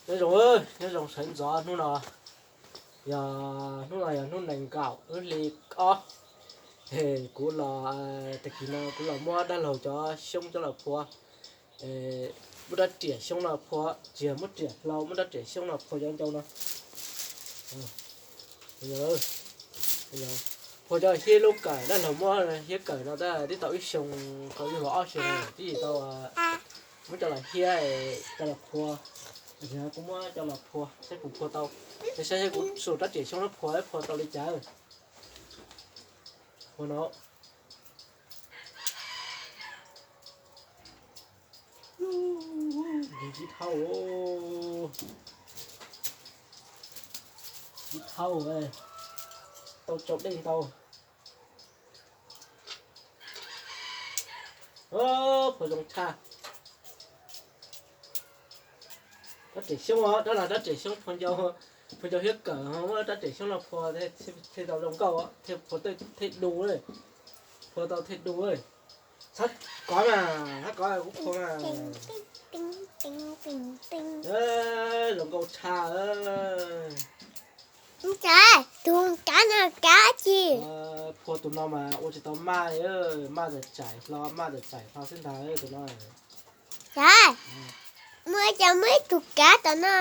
Nyob zoo, nyob zoo sawv ntxov hnub no, yog hnub no yog hnub nees nkaum lub hli ob. Kuv los, tag kis no kuv los muab dab laug cov xyoob coj los phua, muab rab riam xyoob no phua, tsis yog muab riam hlau, muab rab riam xyoob no phua cov ncau no. Phua cov hiab lub kawm, dab laug muab hiab kawm no tab twb tau ib xyoo, tau ib hlis ob xyoo, twb tsis tau muab coj los hiab, coj los phua. Kuv muab coj los phua saib puas phua tau, saib saib kuv su rab riam xyoob no phua, phua tau li cas. Phua no. Ntsis dhau, ntsis dhau, tau tsau dej ntau. Phua zoo tshaj. Rab riam xyoob os, rab no rab riam xyoob phua ncau, phua ncau hiab kawm, muab rab riam xyoob no phua thiaj tau zoo nkauj, thiaj phua, thiaj du, phua tau thiaj du. Txhob kov mas, txhob kov kuv phua mas. Zoo nkauj tshaj. Tus kav no kav tsi? Phua tus no mas ua tsis tau maj, maj tawm tsaim hlo, maj tawm tsaim hlo xwb ntag tus no. Muaj cas muaj ib tug kav tom no?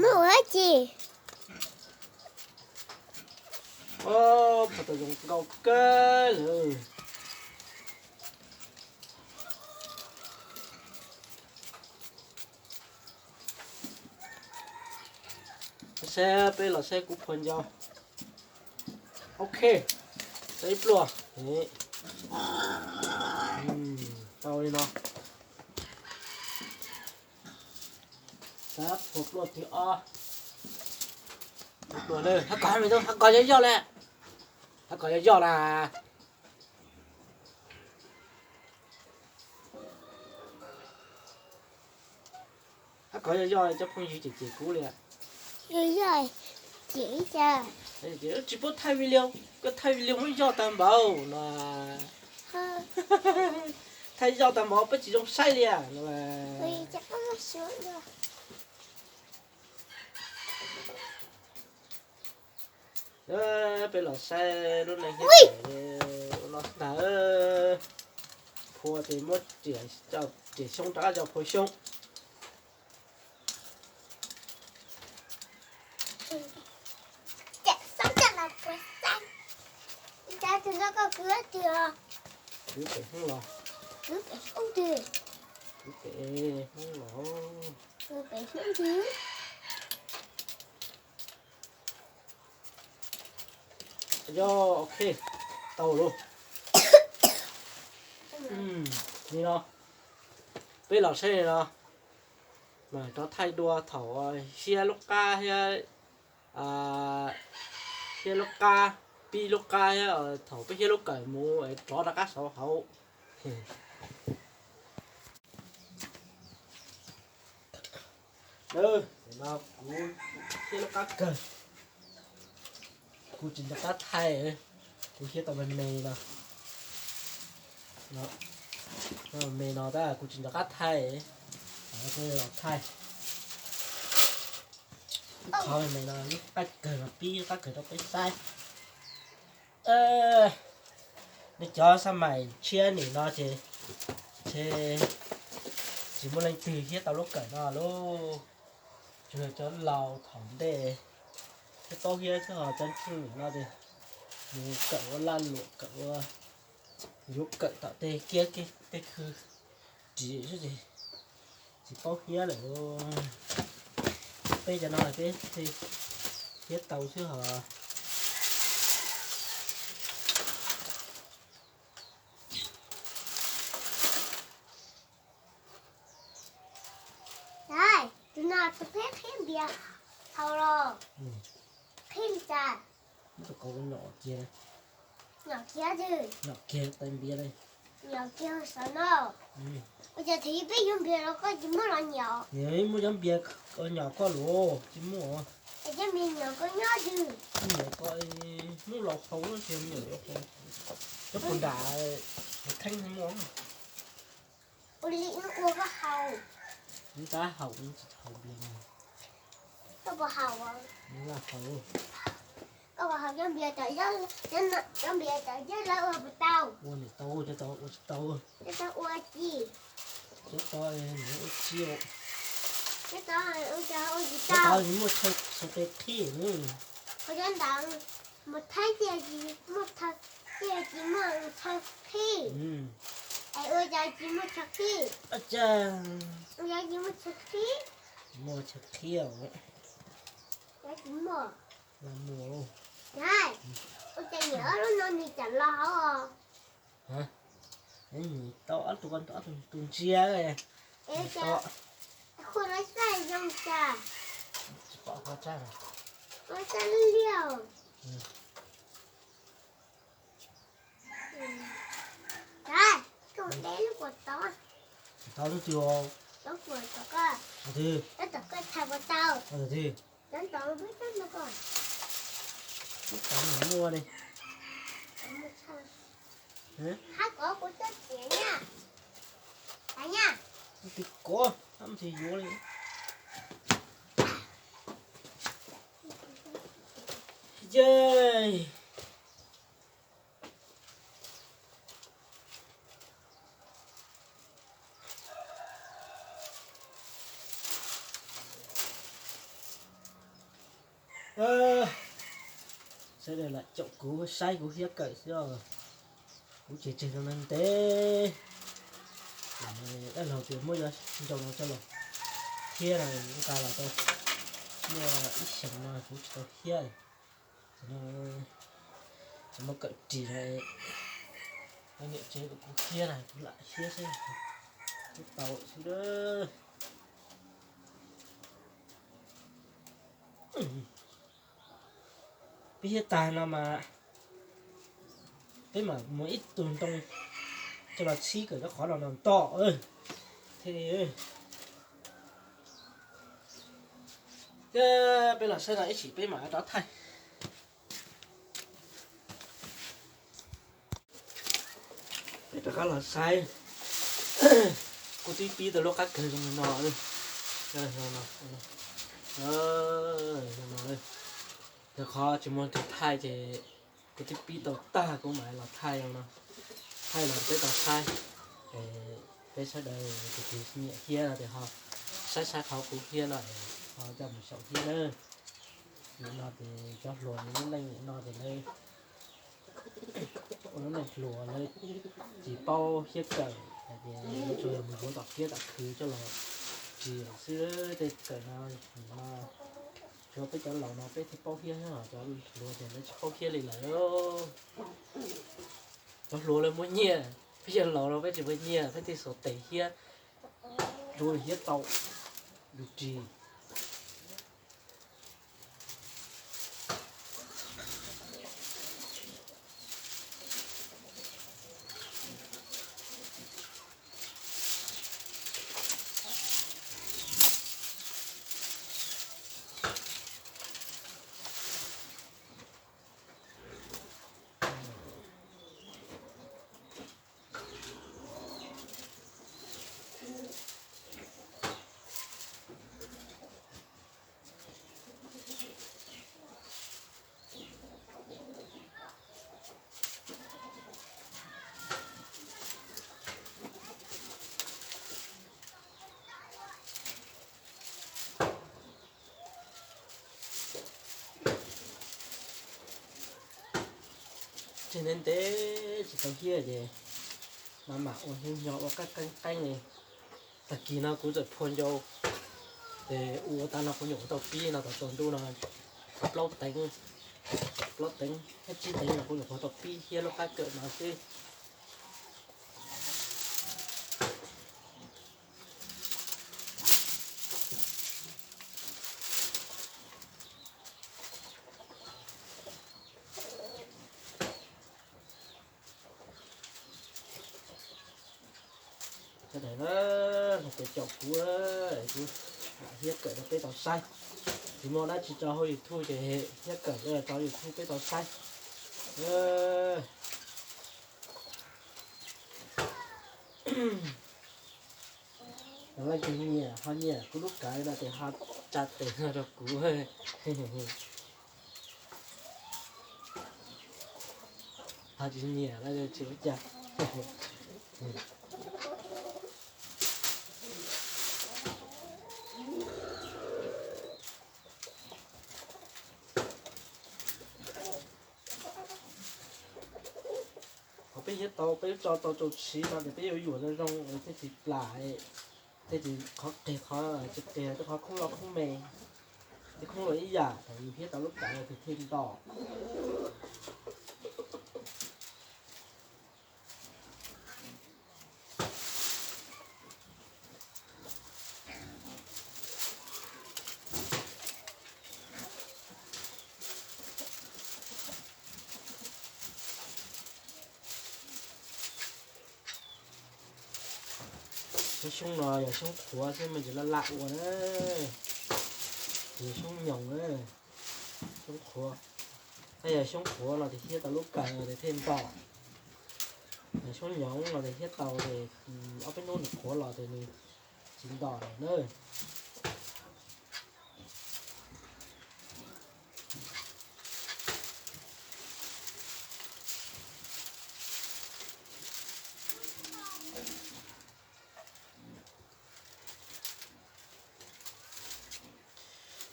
Muaj ua tsi? Phua tau zoo nkauj kawg lawm. Saib peb los saib kuv phua ncau. Ok, tau ib pluaj. Tau li no. Tab phua pluaj thib ob. Pluaj na, hab kov, hab kov yog yoj lawm. Hab kov yog yoj na. Hab kov yog yoj, cov phooj ywg cem cem kuv li. Tsis paub thaij video, koj thaij video muab yoj tag npaum no. Thaij yoj tag npaum peb tsis zoo saib li no. Peb los saib lub neej thiab ua no ntag. Phua ces muab riam xyoob rov qab coj phua xyoob. Kwv pem Hmoob los? Kwv pem Hmoob los? Yog, ok, tau lauj. Li no, peb los saib li no, mam rov thaij dua thaum hiab lub qab thiab, hiab lub qab, pib lub qab thiab thaum peb hiab lub kawm mus rov rov qab saud hauv. Kuv hiab lub qab kawg, kuv tsis nco qab thaij, kuv hiab tau me me no, me no tab kuv tsis nco qab thaij, los thaij. Ib qhov me me no lub qab kawg no pib lub qab kawg rau peb saib. Nej cov xab mais tshiab nim no ces, ces tsis muaj leej twg hiab tau lub kawm no lauj. Tsuas yog cov laus thaum ntej thiaj paub hiab xwb, ho cov ntsuj nim no ces mus kawm ua laj luam, kawm ua, yuav kawm tom tej kiab tej khw ris xwb ces tsis paub hiab lawm. Peb cov no peb hiab tau xwb hos. Tus no tus peb qhib npias thaum los qhib li cas? Muab tus kauv nyom kiag, nyom kiag, nyom kiag tais npias li, nyom kiag saum no. Ua cas thaum ub peb yuav npias los koj tsis muab los nyom? Muab cov npias nyom koj los tsis muaj. Es cov npias nyom koj nyob twg? Nyom koj, muab los haus no ces nyom los haus. Cov puas nram, haus theeb muaj. Ua li wb ua koj haus. Wb tab haus, wb tsis haus npias no. Koj puas haus? Wb lam haus. Koj puas haus cov npias tom, cov npias tom yawg lawv ua puas tau? Ua niam tau, cov tod ua tsis tau. Cov tod ua ci. Cov tod nws ua ci. Cov tod ua, cov ua tsis tau. Cov tod nws muaj chaw, chaw qhib. Ua cov ntawd mus thaij tiag tsis muaj chaw, tiag tsis muaj chaw qhib. Es ua cas tsis muaj chaw qhib? Ua cas tsis muaj chaw qhib? Muaj chaw qhib. Cov tsis muaj. Ua cas niam ob lub no nws tseem los hauv os? Tau ob tug, ob tug tus ntsia. Hu lawv xaj zoo cas? Lawv xaj liaj. Tau, koj deb lub kuas tod. Tau lub twg? Tau kuas tod koj. Tau twg? Tau tom koj thaij kuas tau. Tau twg? Tau tom peb teb no koj. Tau muaj ne. Hab kov kuv txoj txiav nyaj. Tag nyaj. Twb kov, hab tsis yuav li. Yej. Sawv daws lam caum kuv saib kuv hiab kawm xwb os. Kuv tseg tseg rau neeg ntev. Dab laug tias muab cov ntoo no coj los thiab na, nqa los tau muaj ib xyoos no kuv tsis tau hiab. Tsis muaj kawm ris na, niam tsev kom kuv hiab na, kuv lam hiab xwb, kuv tau xwb. Peb hiab tag no mas peb mam muab ib tug ntoo coj los txhib kom cov qhov los no nto thiaj li. Thiab peb los saib no ib chim peb mam rov thaij. Peb rov qab los saib, kuv twb pib tau lub qab kawg zoo li no. Qhov tsis muaj tus thaij ces kuv twb pib tau tag kuv mam los thaij no. Thaij los peb tau saib, peb sawv daws tus twg nyiam hiab no ces ho saib saib qhov kuv hiab no es ho coj mus xyaum hiab na. Nim no ces cov hluas lub neej nim no ces lawv ua lub neej hluas lawv tsis paub hiab kawm, hais tias yuav tsum yog mus yuav tom kiab tom khw coj los ris xwb. Tej kawm no, nim no tsuas peb cov laus no peb thiaj paub hiab, cov hluas ces lawv tsis paub hiab li lawm. Cov hluas lawv muaj nyiaj, peb cov laus no peb tsis muaj nyiaj, peb thiaj xuas tes hiab, tsuav hiab tau yus ris. Tseg ntev ntev tsis tau hiab ces mam mam ua hnyo hnyo ua qeeb qeeb qeeb li. Tag kis no kuv txawm phua ncau, ces ua tas no kuv nyuam qhuav tau pib no, tom tsaus ntuj no plaub teev, plaub teev thiab tsib teev no kuv nyuam qhuav tau pib hiab lub qab kawm no xwb. Sawv daws na, los pem caum kuv, kuv lam hiab kawm rau peb tau saib. Tsis muaj dab tsi tso hauv YouTube ces hiab kawm rau YouTube peb tau saib. Leej twg nyiam ho nyiam kuv lub kawm no ces ho tsa tes no rau kuv. Ho tsis nyiam los tsis ua cas. Qhov peb hiab tau peb tso tau rau siv no ces peb yuav yuam zoo zoo thiaj tsis plam, thiaj tsis qhov qig qhov tsis qig tej qhov khoob loj khoob me, tej khoob loj ib yam thaum yus hiab tau lub kawm no thiaj nto. Xyoob no yog xyoob qhuav xwb me ntsis laj laj ua na, yog xyoob nyoos na, xyoob qhuav. Yog xyoob qhuav no ces hiab tau lub kawm no ces thiaj nto, yog xyoob nyoos no ces hiab tau ces ob peb hnub nws qhuav los ces nws tsis nto lawm na.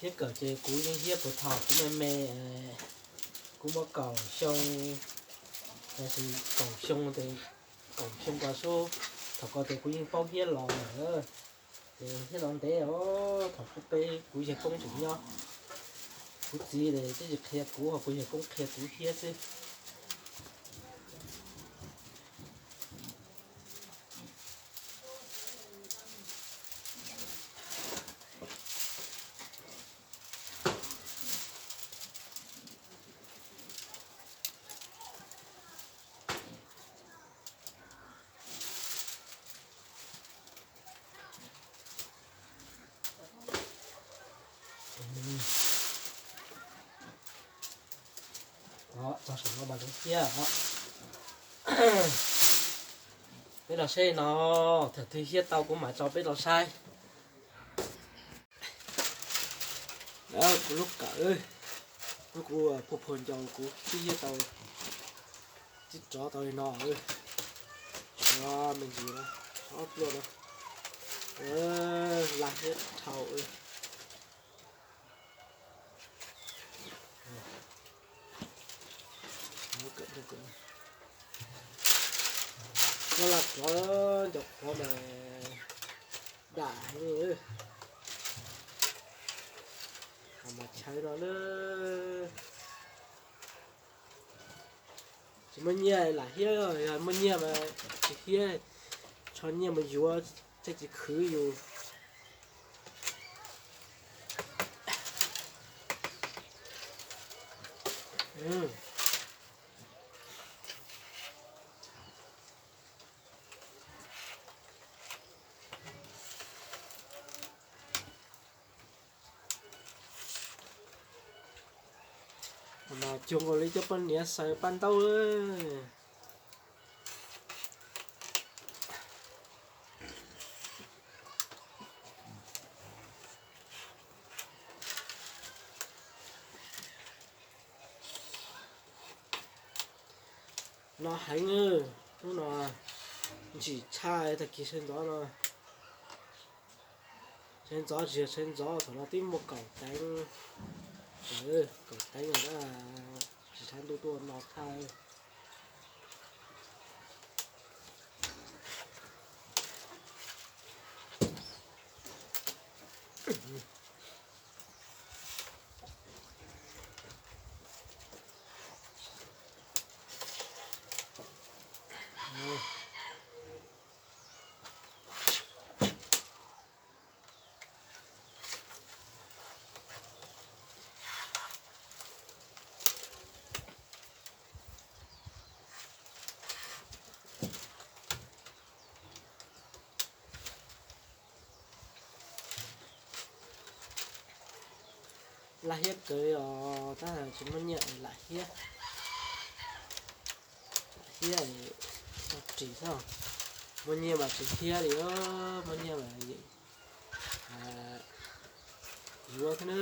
Hiab kawm ces kuv yeej hiab puag thaum kuv me me, kuv muaj kaum xyoo, kaum xyoo, kaum xyoo ko xwb, thaum ko ces kuv yeej paub hiab los lawm. Ces hiab los ntev os, thaum kuv peb kuv yawg koob tseem nyob, kuv txiv ces twb tsis qhia kuv, ho kuv yawg koob qhia kuv hiab xwb. Txog saum no mas zoo thiab os. Peb los saib no, thaum twg hiab tau kuv mam tso peb los saib. Kuv lub kawm, lub kuv puag puag ncau kuv twb hiab tau, twb rov tau li no. Tshuav me ntsis no, tshuav ob pluaj no, laj hiab dhau. Muab laj rov ncaws qhuav mas dam heev. Mas chaw no na, tsis muaj nyiaj lam hiab, yog muaj nyiaj mas tsis hiab, tso nyiaj mus yuav thiaj tsis khwv yus. Mas cuag nkaus li cov poj niam xaws paj ntaub. No heev, hnub no ntsim tshaj tag kis sawv ntxov no. Sawv ntxov tsis yog sawv ntxov, thaum no twb muaj kaum teev, kaum teev lawm, tsis tshav ntuj tuaj no thaj. Laj hiab kawg os, tab tsis muaj nyiaj lam hiab. Lam hiab tau ris xwb. Muaj nyiaj mas tsis thiab li, muaj nyiaj mas yuav thiab na.